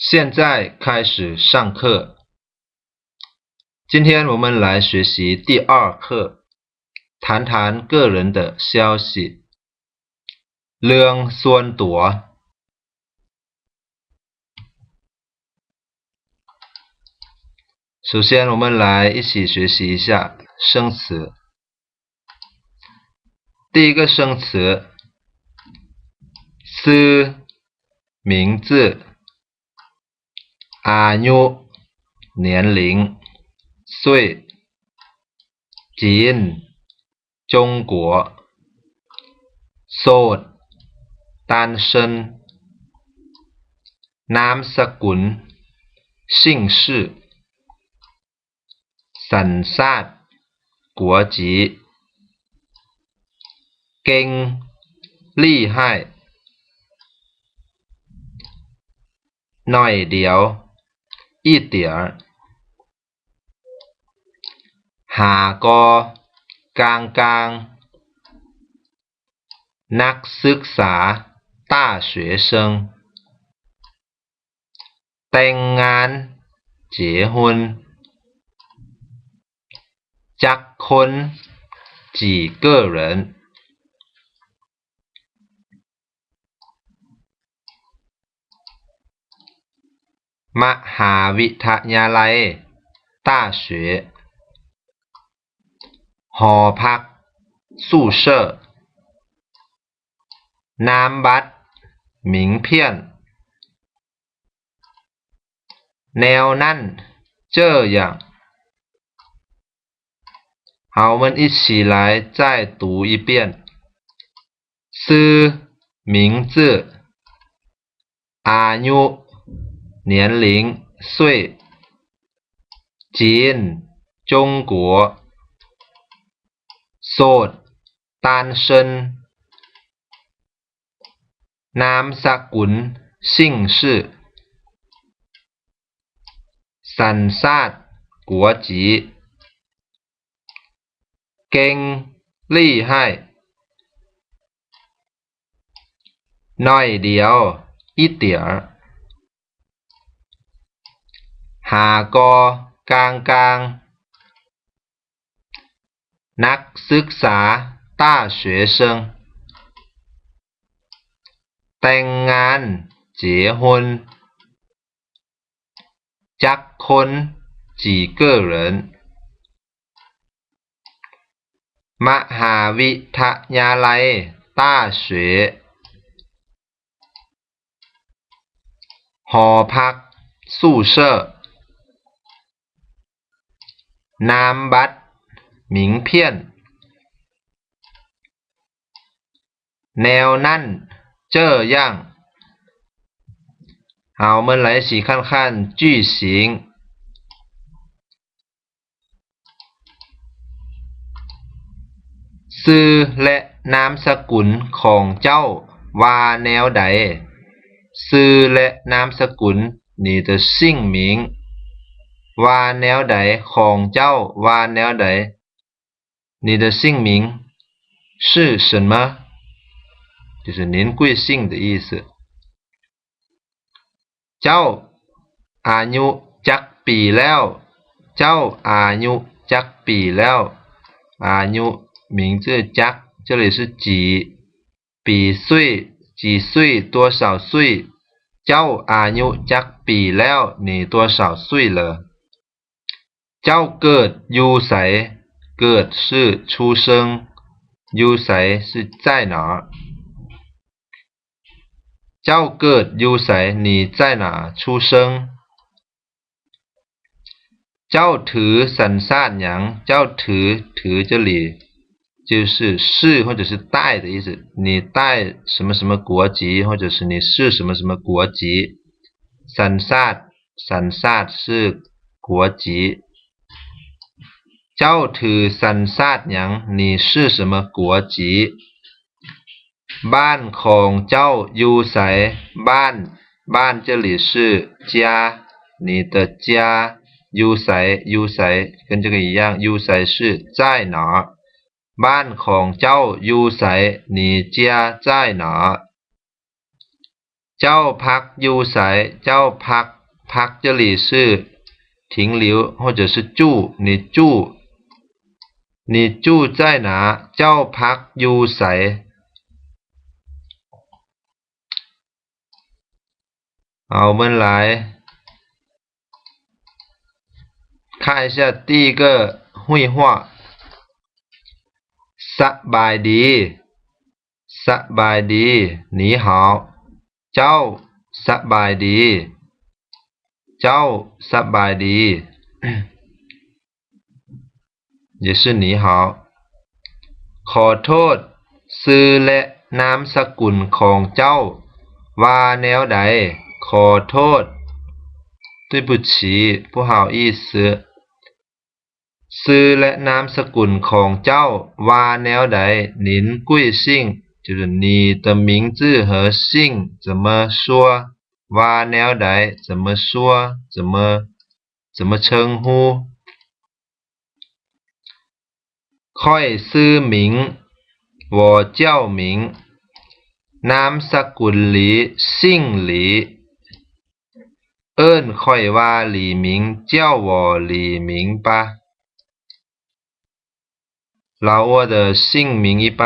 现在开始上课。今天我们来学习第二课，谈谈个人的消息。เລື່ອງສ່ວນຕົວ 首先，我们来一起学习一下生词。第一个生词，ຊື່ 名字，อายุ 年龄，岁， ຈີນ 中国，ໂສດ 单身，ນາມສະກຸນ 姓氏， ສັນຊາດ 国籍， ເກັ່ງ 厉害， ໜ້ອຍດຽວ 一点儿， ຫາກໍ 刚刚， ນັກສຶກສາ 大学生， ແຕ່ງງານ 结婚， ຈັກຄົນ 几个人， ມະຫາວິທະຍາໄລ 大学， ຫໍພັກ 宿舍， ນາມບັດ 名片， ແນວນັ້ນ 这样。 好，我们一起来再读一遍。 ຊື່ 名字， ອາຍຸ 年龄，岁， ຈີນ 中国， ໂສດ 单身， ນາມສະກຸນ 姓氏， ສັນຊາດ 国籍， ເກັ່ງ 厉害， ໜ້ອຍດຽວ 一点儿， ຫາກໍ 刚刚， ນັກສຶກສາ 大学生， ແຕ່ງງານ 结婚， ຈັກຄົນ 几个人， ມະຫາວິທະຍາໄລ 大学， ຫໍພັກ 宿舍， ນາມບັດ 名片， ແນວນັ້ນ 这样。好，我们来一起看看句型。 ຊື່ ແລະ ນາມສະກຸນ ຂອງເຈົ້າ ວ່າແນວໃດ? ຊື່ ແລະ ນາມສະກຸນ 你的姓名 ວ່າແນວໃດ? ຂອງເຈົ້າ ວ່າແນວໃດ? 你的姓名是什么？就是您贵姓的意思。 ເຈົ້າອາຍຸຈັກປີແລ້ວ? ເຈົ້າອາຍຸຈັກປີແລ້ວ? ອາຍຸ 名字 ຈັກ 这里是几，几岁，几岁，多少岁？ ເຈົ້າອາຍຸຈັກປີແລ້ວ? 你多少岁了？ ເຈົ້າເກີດຢູ່ໃສ? ເກີດ 是出生， ຢູ່ໃສ 是在哪儿？ ເຈົ້າເກີດຢູ່ໃສ? 你在哪出生？ ເຈົ້າຖືສັນຊາດຫຍັງ? ເຈົ້າຖື ถือ这里就是是或者是带的意思。你带什么什么国籍，或者是你是什么什么国籍。 ສັນຊາດ สัญชาติ 是国籍。 ເຈົ້າຖືສັນຊາດຫຍັງ? 你是什么国籍？ ບ້ານຂອງເຈົ້າຢູ່ໃສ? ບ້ານ บ้าน这里是家，你的家， ຢູ່ໃສ ຢູ່ໃສ 跟这个一样， อยู่ໃສ 是在哪。 ບ້ານຂອງເຈົ້າຢູ່ໃສ? 你家在哪？ ເຈົ້າພັກຢູ່ໃສ? ເຈົ້າພັກ ພັກ 这里是停留或者是住 你住 你住在哪? ເຈົ້າພັກຢູ່ໃສ? ເອົາເບິ່ງຫຼາຍ 看一下第一个会话 ສະບາຍດີ ສະບາຍດີ 你好 ເຈົ້າສະບາຍດີ ເຈົ້າສະບາຍດີ 也是你好 ຂໍໂທດ ຊື່ ແລະ ນາມສະກຸນຂອງເຈົ້າວ່າແນວໃດ? ຂໍໂທດ 对不起 不好意思 ຊື່ ແລະ ນາມສະກຸນຂອງເຈົ້າວ່າແນວໃດ? 您贵姓 就是你的名字和姓怎么说 ວ່າແນວໃດ? 怎么说 怎么 怎么称呼 ຂ້ອຍຊື່ໝິງ 我叫名 ນາມສະກຸນຫຼີ 姓李 ເອີ້ນຂ້ອຍວ່າຫຼີໝິງ 叫我李明吧 老挝的姓名一般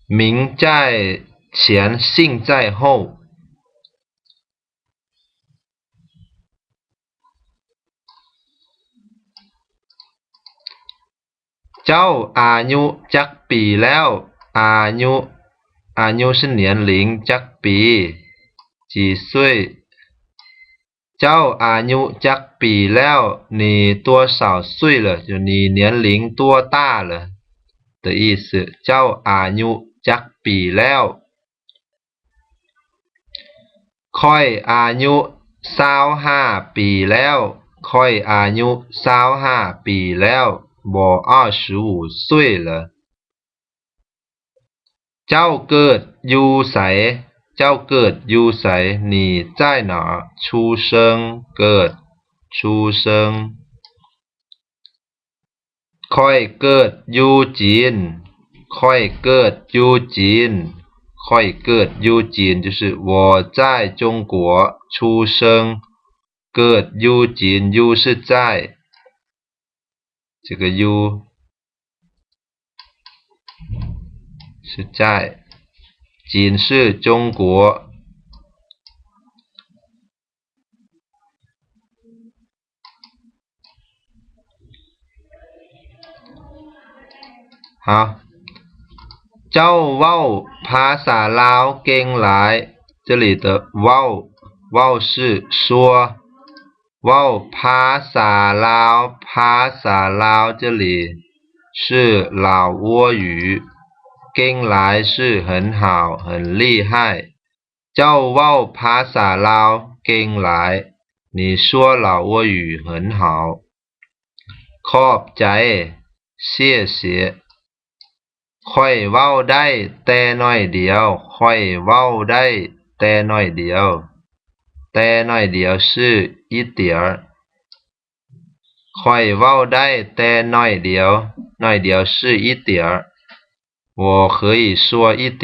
名在前姓在后 ເຈົ້າອາຍຸຈັກປີແລ້ວ? ອາຍຸ ອາຍຸ 是年龄 ຈັກປີ? 几岁 ເຈົ້າອາຍຸຈັກປີແລ້ວ? 你多少岁了 就是你年龄多大了的意思 ເຈົ້າອາຍຸຈັກປີແລ້ວ? ຂ້ອຍອາຍຸຊາວຫ້າປີແລ້ວ ຂ້ອຍອາຍຸຊາວຫ້າປີແລ້ວ 我二十五岁了 ເຈົ້າເກີດຢູ່ໃສ? ເຈົ້າເກີດຢູ່ໃສ? 你在哪出生 ເກີດ 出生 ຂ້ອຍເກີດຢູ່ຈີນ ຂ້ອຍເກີດຢູ່ຈີນ ຂ້ອຍເກີດຢູ່ຈີນ 就是我在中国出生 ເກີດຢູ່ຈີນ อยู่ 是在 这个อยู่ 是在 จีน 是中国 ເຈົ້າເວົ້າພາສາລາວເກັ່ງຫຼາຍ 这里的ເວົ້າ ເວົ້າ 是说 ເວົ້າພາສາລາວ ພາສາລາວ 这里是老挝语 ເກັ່ງຫຼາຍ 是很好 很厉害 ເຈົ້າເວົ້າພາສາລາວເກັ່ງຫຼາຍ 你说老挝语很好 ຂອບໃຈ 谢谢 ຂ້ອຍເວົ້າໄດ້ແຕ່ໜ້ອຍດຽວ ຂ້ອຍເວົ້າໄດ້ແຕ່ໜ້ອຍດຽວ ແຕ່ໜ້ອຍດຽວ 是一点儿 ຂ້ອຍເວົ້າໄດ້ແຕ່ໜ້ອຍດຽວ ໜ້ອຍດຽວ 是一点儿 我可以说一点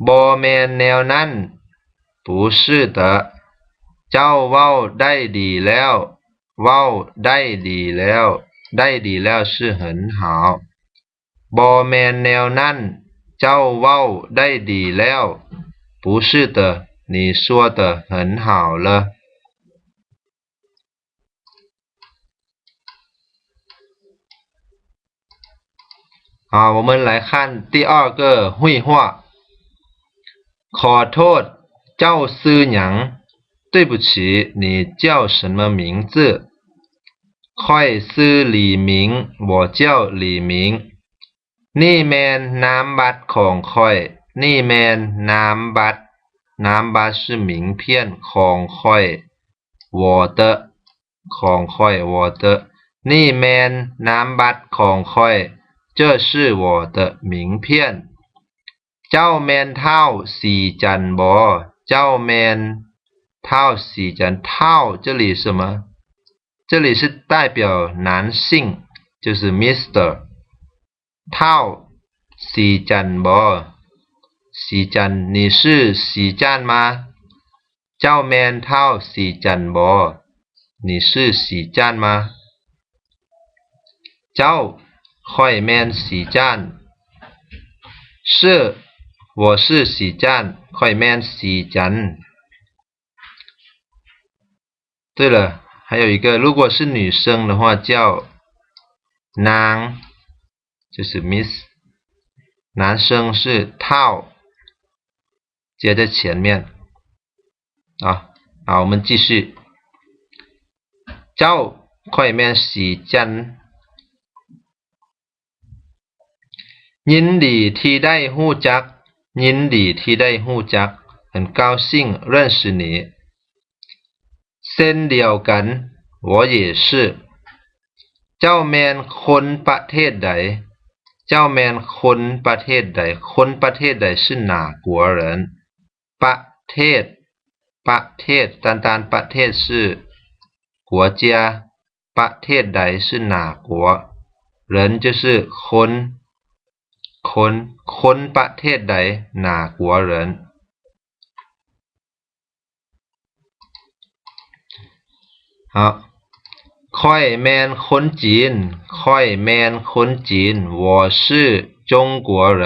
ບໍ່ແມ່ນແນວນັ້ນ 不是的 ເຈົ້າເວົ້າໄດ້ດີແລ້ວ ເວົ້າໄດ້ດີແລ້ວ ໄດ້ດີແລ້ວ 是很好 ບໍ່ແມ່ນແນວນັ້ນ ເຈົ້າເວົ້າໄດ້ດີແລ້ວ 不是的 你说得很好了 好，我们来看第二个会话。 ຂໍໂທດ ເຈົ້າຊື່ຫຍັງ? 对不起，你叫什么名字? ຂ້ອຍຊື່ຫຼີໝິງ 我叫李明 ນີ້ແມ່ນນາມບັດຂອງຂ້ອຍ ນີ້ແມ່ນນາມບັດ ນາມບັດ 是名片 ຂອງຂ້ອຍ 我的 ຂອງຂ້ອຍ 我的 ນີ້ແມ່ນນາມບັດຂອງຂ້ອຍ 这是我的名片 ເຈົ້າແມ່ນທ້າວສີຈັນບໍ່? ເຈົ້າແມ່ນທ້າວສີຈັນ ท้าว 这里是什么? 这里是代表男性 就是 Mister ທ້າວສີຈັນບໍ່? ສີຈັນ? 你是สีจัน吗? ເຈົ້າແມ່ນທ້າວສີຈັນບໍ່? 你是สีจัน吗? ເຈົ້າ, ຂ້ອຍແມ່ນສີຈັນ. 是, 我是สีจัน. ຂ້ອຍແມ່ນສີຈັນ. 对了，还有一个，如果是女生的话，叫 นາງ 就是 Miss， 男生是 ท่าน 接在前面。啊，好，我们继续。 ເຈົ້າ, ຂ້ອຍແມ່ນສີຈັນ. ຍິນດີທີ່ໄດ້ຮູ້ຈັກ. ຍິນດີທີ່ໄດ້ຮູ້ຈັກ. 很高兴认识你. ເຊັ່ນດຽວກັນ. 我也是. ເຈົ້າແມ່ນຄົນປະເທດໃດ? ເຈົ້າແມ່ນຄົນປະເທດໃດ? ຄົນປະເທດໃດ? 是哪国人. ປະເທດ, ປະເທດ, 单单ປະເທດ 是国家, ປະເທດໃດ 是哪国, 人就是คน, คน, ຄົນປະເທດໃດ 哪国人. ເຮົາ, ຂ້ອຍແມ່ນຄົນຈີນ, ຂ້ອຍແມ່ນຄົນຈີນ. 我是中国人,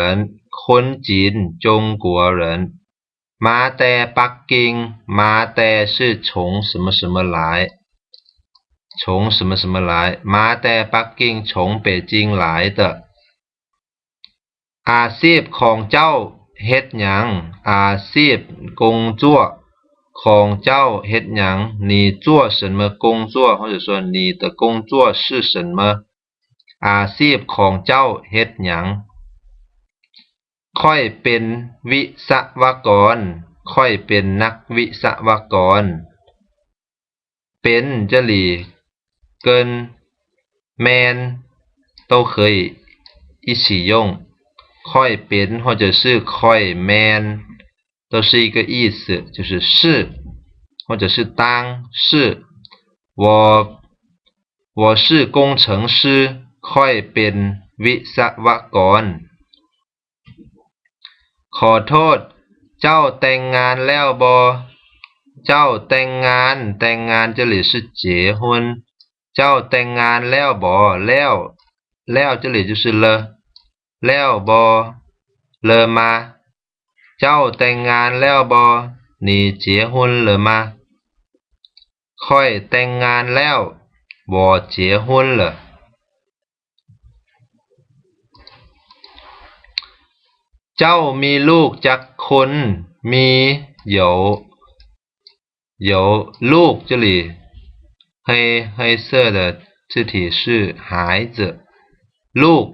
ຄົນຈີນ, 中国人. ມາແຕ່ປັກກິ່ງ, ມາແຕ່ 是从什么什么来, 从什么什么来. ມາແຕ່ປັກກິ່ງ, 从北京来的. ອາຊີບຂອງເຈົ້າເຮັດຫຍັງ? ອາຊີບ 工作 ຂອງເຈົ້າເຮັດຫຍັງ? 你做什么工作, 或者说你的工作是什么? ອາຊີບຂອງເຈົ້າເຮັດຫຍັງ? ຂ້ອຍເປັນວິສະວະກອນ, ຂ້ອຍເປັນນັກວິສະວະກອນ. เป็น 这里 跟 แม่น 都可以一起用. ข้อยເປັນ 或者是 ຂ້ອຍແມ່ນ 都是一个意思，就是是 或者是当 是. 我, 我是工程师, ຂ້อยເປັນວິສະວະກອນ. ຂໍໂທດ, ເຈົ້າແຕ່ງງານແລ້ວບໍ່? ເຈົ້າແຕ່ງງານ, ແຕ່ງງານ 这里是结婚. ເຈົ້າແຕ່ງງານແລ້ວບໍ່? ແລ້ວ, ແລ້ວ 这里就是了. ແລ້ວບໍ່? 了吗? ເຈົ້າແຕ່ງງານແລ້ວບໍ່? 你结婚了吗? ຂ້ອຍແຕ່ງງານແລ້ວ. 我结婚了. ເຈົ້າມີລູກຈັກຄົນ? ມີ 有, 有 ລູກ 这里 黑, 黑色的字体是孩子. ລູກ,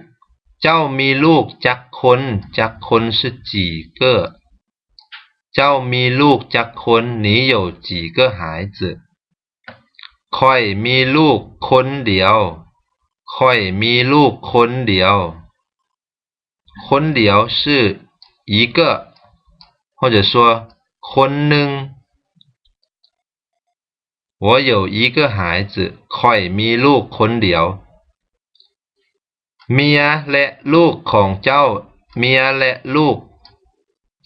ເຈົ້າມີລູກຈັກຄົນ? ຈັກຄົນ 是几个. ເຈົ້າມີລູກຈັກຄົນ? 你有几个孩子? ຂ້ອຍມີລູກຄົນດຽວ. ຂ້ອຍມີລູກຄົນດຽວ. ຄົນດຽວ 是一个, 或者说 ຄົນໜຶ່ງ. 我有一个孩子, ຂ້ອຍມີລູກຄົນດຽວ. ເມຍ ແລະ ລູກຂອງເຈົ້າ. ເມຍ ແລະ ລູກ.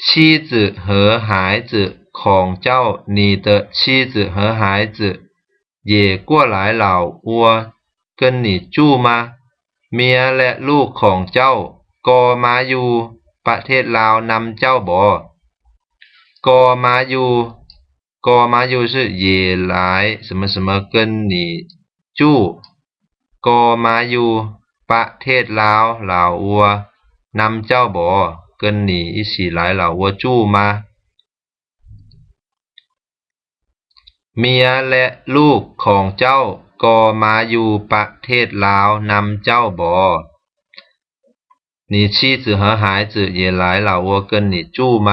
妻子和孩子 ຂອງເຈົ້າ. 你的妻子和孩子也过来老挝跟你住吗? ເມຍ ແລະ ລູກຂອງເຈົ້າກໍມາຢູ່ປະເທດລາວນຳເຈົ້າບໍ່? ກໍມາຢູ່. ກໍມາຢູ່ 是也来什么什么跟你住. ກໍມາຢູ່ປະເທດລາວ ລາວອັວ ນຳເຈົ້າບໍ່? 跟你一起来老挝住吗? ເມຍ ແລະ ລູກຂອງເຈົ້າກໍມາຢູ່ປະເທດລາວນຳເຈົ້າບໍ່? 你妻子和孩子也来老挝跟你住吗?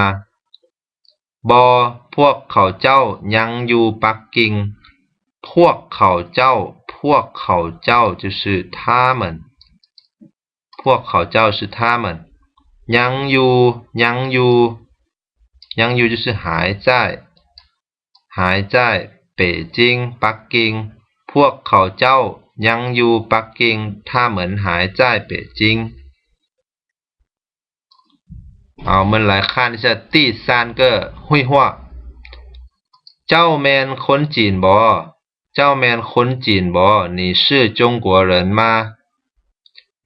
ບໍ່, ພວກເຂົາເຈົ້າຍັງຢູ່ປັກກິ່ງ. ພວກເຂົາເຈົ້າ, ພວກເຂົາເຈົ້າ 就是他们. ພວກເຂົາເຈົ້າ 是他们. ຍັງຢູ່, ຍັງຢູ່, ຍັງຢູ່ 就是还在, 还在北京, ປັກກິ່ງ. ພວກເຂົາເຈົ້າຍັງຢູ່ປັກກິ່ງ, 他们还在北京. ເອົາ ເໝິນຫຼາຍຄານ ທີ່ສາມກໍ ຫຸຍຫົວ. ເຈົ້າແມ່ນຄົນຈີນບໍ່? ເຈົ້າແມ່ນຄົນຈີນບໍ່? 你是中国人吗?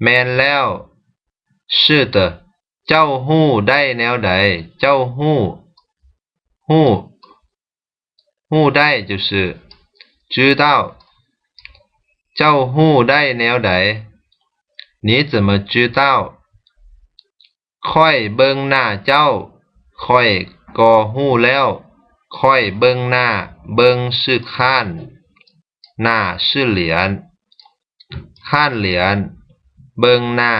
ແມ່ນແລ້ວ. 是的. ເຈົ້າຮູ້ໄດ້ແນວໃດ? ເຈົ້າຮູ້ ຮູ້ ຮູ້ໄດ້ 就是知道. ເຈົ້າຮູ້ໄດ້ແນວໃດ? 你怎么知道? ຂ້ອຍເບິ່ງໜ້າເຈົ້າ ຂ້ອຍກໍຮູ້ແລ້ວ. ຂ້ອຍເບິ່ງໜ້າ ເບິ່ງ 是看 ໜ້າ 是脸 看脸 ເບິ່ງໜ້າ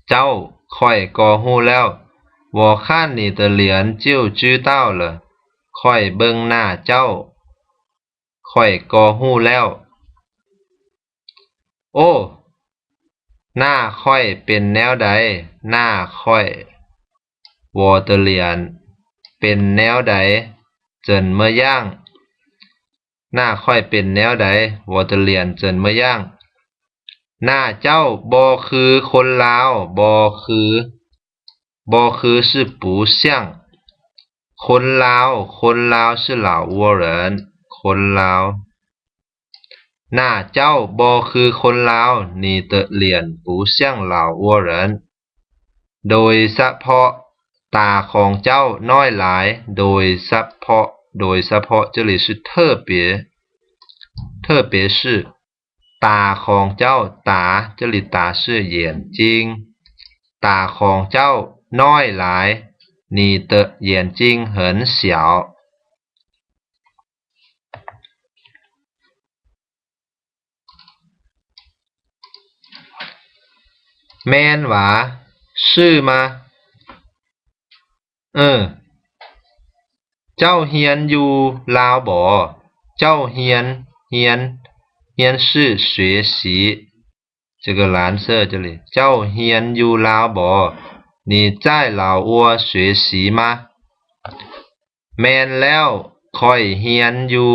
ເຈົ້າ ຂ້ອຍກໍຮູ້ແລ້ວ. 我看你的脸就知道了. ຂ້ອຍເບິ່ງໜ້າເຈົ້າ ຂ້ອຍກໍຮູ້ແລ້ວ. ໂອ້ ໜ້າຂ້ອຍເປັນແນວໃດ? ໜ້າຂ້ອຍ 我的脸 ເປັນແນວໃດ? 怎么样? ໜ້າຂ້ອຍເປັນແນວໃດ? 我的脸怎么样? ໜ້າເຈົ້າບໍ່ຄືຄົນລາວ ບໍ່ຄື ບໍ່ຄື 是不像. ຄົນລາວ ຄົນລາວ 是老挝人 ຄົນລາວ. ໜ້າເຈົ້າບໍ່ຄືຄົນລາວ 你的脸不像老挝人. ໂດຍສະເພາະ ຕາຂອງເຈົ້ານ້ອຍຫຼາຍ ໂດຍສະເພາະ ໂດຍສະເພາະ 这里是特别 特别是 ຕາຂອງເຈົ້າ ຕາ 这里 ตา 是眼睛 ຕາຂອງເຈົ້ານ້ອຍຫຼາຍ 你的眼睛很小. ແມ່ນຫວາ? 是吗? ເອີ ເຈົ້າຮຽນຢູ່ລາວບໍ? ເຈົ້າຮຽນ ຮຽນ ຮຽນ 是学习 这个蓝色这里 ເຈົ້າຮຽນຢູ່ລາວບໍ? 你在老挝学习吗? ແມ່ນແລ້ວ ຂ້ອຍຮຽນຢູ່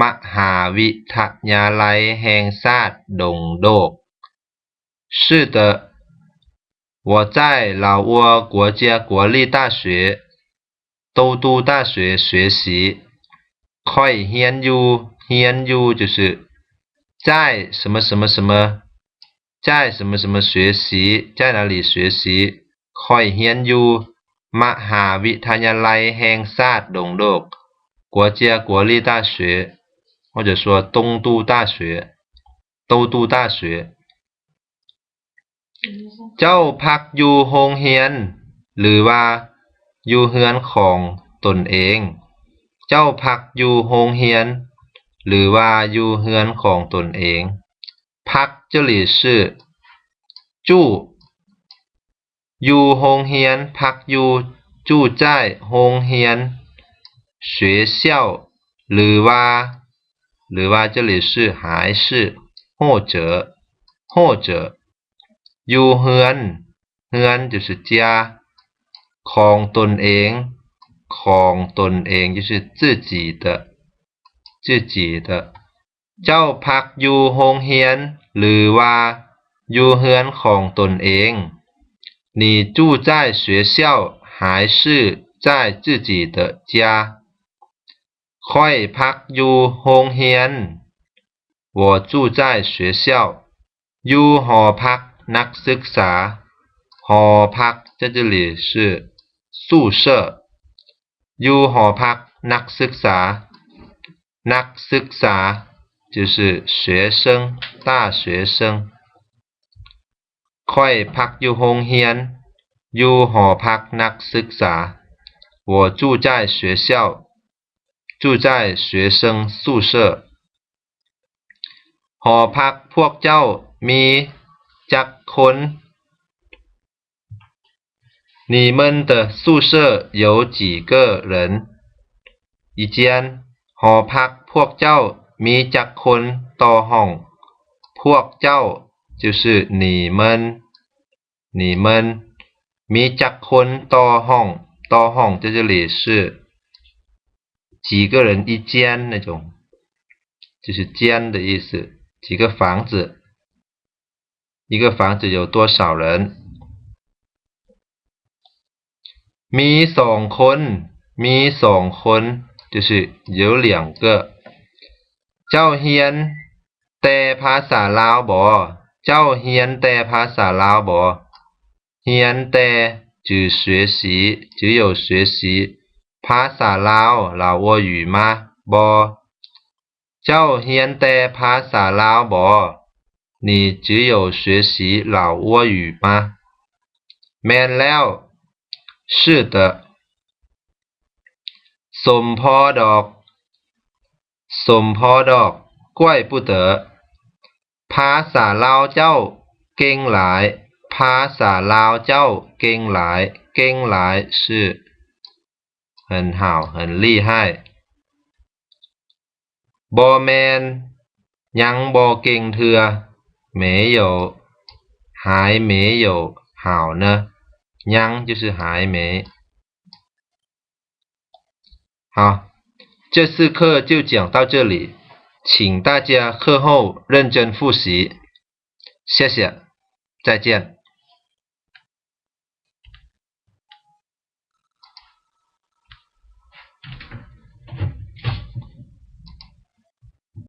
ມະຫາວິທະຍາໄລແຫ່ງຊາດດົງໂດກ. 是的，我在老挝国家国立大学 都督大学学习. ຂ້ອຍຮຽນຢູ່ ຮຽນຢູ່ 就是在什么什么什么 在什么什么学习 在哪里学习. ຂ້ອຍຮຽນຢູ່ມະຫາວິທະຍາໄລແຫ່ງຊາດດົງໂດກ 国家国立大学 或者说东都大学 都督大学. ເຈົ້າພັກຢູ່ໂຮງຮຽນ ຫຼືວ່າຢູ່ເຮືອນຂອງຕົນເອງ? ເຈົ້າພັກຢູ່ໂຮງຮຽນ ຫຼືວ່າຢູ່ເຮືອນຂອງຕົນເອງ? ພັກ 这里是住 ຢູ່ໂຮງຮຽນ ພັກຢູ່ 住在 ໂຮງຮຽນ 学校 ຫຼືວ່າ ຫຼືວ່າ 这里是还是 或者 或者 ຢູ່ເຮືອນ ເຮືອນ 就是家 ຂອງຕົນເອງ ຂອງຕົນເອງ 就是自己的 自己的 ເຈົ້າພັກຢູ່ໂຮງຮຽນ ຫຼືວ່າຢູ່ເຮືອນຂອງຕົນເອງ? 你住在学校还是在自己的家? ຂ້ອຍພັກຢູ່ໂຮງຮຽນ 我住在学校 ຢູ່ຫໍພັກນັກສຶກສາ ຫໍພັກ 在这里是宿舍 ຢູ່ຫໍພັກນັກສຶກສາ ນັກສຶກສາ 就是学生 大学生 ຂ້ອຍພັກຢູ່ໂຮງຮຽນ ຢູ່ຫໍພັກນັກສຶກສາ 我住在学校 住在学生宿舍 ຫໍພັກພວກເຈົ້າມີຈັກຄົນ? 你们的宿舍有几个人一间? ຫໍພັກພວກເຈົ້າມີຈັກຄົນຕໍ່ຫ້ອງ? ພວກເຈົ້າ 就是你们 你们 ມີຈັກຄົນຕໍ່ຫ້ອງ? ຕໍ່ຫ້ອງ 在这里是几个人一间那种，就是间的意思，几个房子，一个房子有多少人？ ມີສອງຄົນ ມີສອງຄົນ 就是有两个. ເຈົ້າຮຽນແຕ່ພາສາລາວບໍ? ເຈົ້າຮຽນແຕ່ພາສາລາວບໍ? ຮຽນແຕ່ 只学习 只有学习 ພາສາລາວ 老挝语吗? ບໍ່. ເຈົ້າຮຽນແຕ່ພາສາລາວບໍ? 你只有学习老挝语吗? ແມ່ນແລ້ວ 是的. ສົມພໍດອກ ສົມພໍດອກ 怪不得. ພາສາລາວເຈົ້າເກັ່ງຫຼາຍ ພາສາລາວເຈົ້າເກັ່ງຫຼາຍ ເກັ່ງຫຼາຍ 是 很好 很厉害. ບໍ່ແມ່ນ ຍັງບໍ່ເກັ່ງເທື່ອ 没有 还没有 好呢 ຍັງ 就是还没. 好，这次课就讲到这里，请大家课后认真复习。谢谢，再见。